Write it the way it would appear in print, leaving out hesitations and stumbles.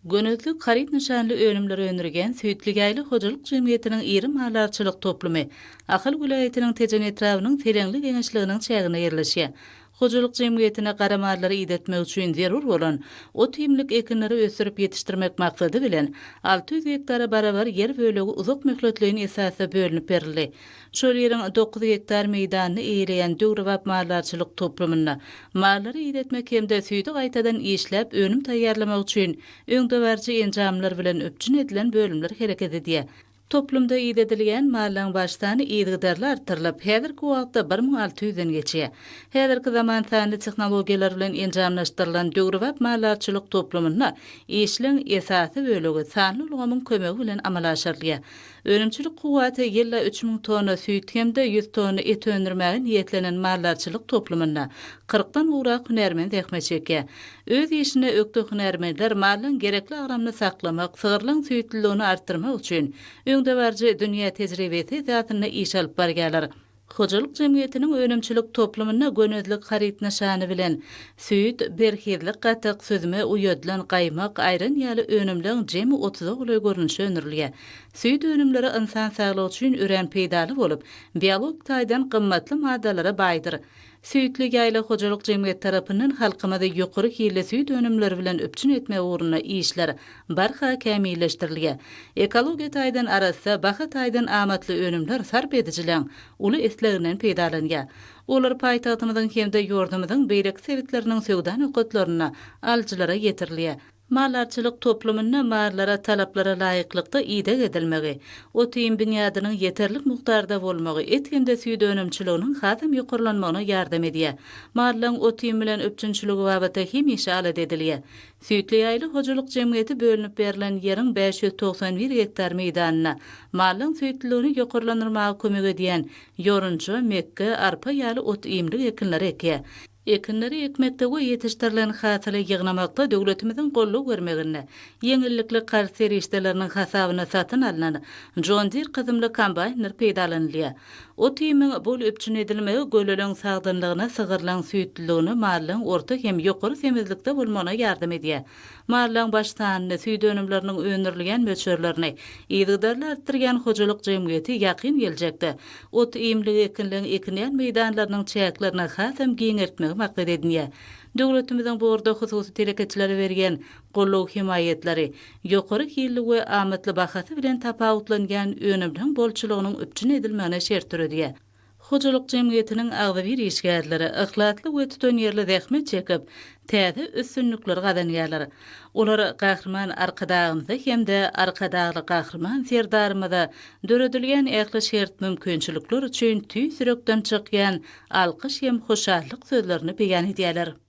Gönezlik haryt nyşanly önümleri öndürýän Süýtli ýaýla hojalyk jemgyýetiniň iri maldarçylyk toplumy Ahal welaýatynyň Tejen etrabynyň Seleňli geňeşliginiň çäginde ýerleşýär. Hojalyk jemgyýetine gara mallary idetmek üçin zerur bolan ot-iýmlik ekinleri ösdürip ýetişdirmek maksady bilen, 600 gektara barabar ýer bölegi uzak möhletleýin esasda bölünip berildi. Şol ýeriň dokuz gektar meýdanyny eýeleýän döwrebap maldarçylyk toplumynda mallary idetmek hem-de süýdi gaýtadan işläp önüm taýýarlamak üçin öňdebaryjy enjamlar bilen üpjün edilen bölümler hereket edýär. Toplumda idedilýän mallaň baş sany yzygiderli artdyrylyp, häzirki wagtda 1600 den geçýär. Häzirki zaman sanly tehnologiýalar bilen enjamlaşdyrylan döwrebap maldarçylyk toplumynda işleň esasy bölegi sanly ulgamyň kömegi bilen amala aşyrylýar. Önümçilik kuwwaty ýylda 3000 tonna süýt hem-de 100 tonna et öndürmäge niýetlenen maldarçylyk toplumynda kyrkdan gowrak hünärmen zähmet çekýär. Öz işine ökde hünärmenler mallaň gerekli agramyny saklamak, sygyrlaň süýtlüligini artdyrmak üçin öňdebaryjy dünýä tejribesi esasynda iş alyp barýarlar. Hojalyk jemgyýetiniň önümçilik toplumynda gönezlik haryt nyşany bilen süýt, berhizlik gatyk, süzme, uýadylan gaýmak, aýran ýaly önümleň jemi otuza golaý görnüşi öndürilýär. Süýt önümleri ynsan saglygy üçin örän peýdaly bolup, biologik taýdan gymmatly maddalara baýdyr. Süýtli ýaýla hojalyk jemgyýeti tarapyndan halkymyzy ýokary hilli süýt önümleri bilen üpjün etmek ugrunda işler barha kämilleşdirilýär. Ekologiýa taýdan arassa, baha taýdan amatly önümler sarp edijileň uly isleginden peýdalanýar. Olar paýtagtymyzyň hem-de ýurdumyzyň beýleki sebitleriniň söwda nokatlarynda alyjylara ýetirilýär. Maldarçylyk toplumynda mallara talaplara laýyklykda ideg edilmegi, ot-iým binýadynyň ýeterlik mukdarda bolmagy et hem-de süýt önümçiliginiň hasam ýokarlanmagyna ýardam edýär. Mallaryň ot-iým bilen üpjünçiligi babatda hemişe alada edilýär. Süýtli ýaýla hojalyk jemgyýeti bölünip berlen ýeriň 591 gektar meýdanynda mallaryň süýtlüligini ýokarlandyrmaga kömek edýän ýorunja, mekge, arpa ýaly ot-iýmlik ekinleri ekýär. Ekinleri ekmekde we ýetişdirilen hasyly ýygnamakda döwletimiziň goldaw bermeginde ýeňillikli karz serişdeleriniň hasabyna satyn alnan John Deere kysymly kombaýnlar peýdalanylýar. Ot-iýmiň bol üpjün edilmegi göleleň sagdynlygyna, sygyrlaň süýtlüligine, mallaň orta hem ýokary semizlikde bolmagyna ýardam edýär. Mallaň baş sanyny, süýt önümleriniň öndürilýän möçberlerini yzygiderli artdyrýan hojalyk jemgyýeti ýakyn geljekde ot-iýmligi ekinleň ekinýän meýdanlarynyň çäklerini hasam giňeltmegi maksat edinýär. Döwletimiziň bu ugurda hususy telekeçilere berýän goldaw-hemaýatlary ýokary hilli we amatly bahasy bilen tapawutlanýan önümleň bolçulygynyň üpjün edilmegine şert döredýär. Hojalyk jemgyýetiniň agzybir işgärleri yhlasly we tutanýerli zähmet çekip, täze üstünlikleri gazanýarlar. Olar Gahryman Arkadagymyza hem-de Arkadagly Gahryman Serdarymyza döredilýän ähli şert-mümkinçilikler üçin tüýs ýürekden çykýan alkyş hem hoşallyk sözlerini beýan edýärler.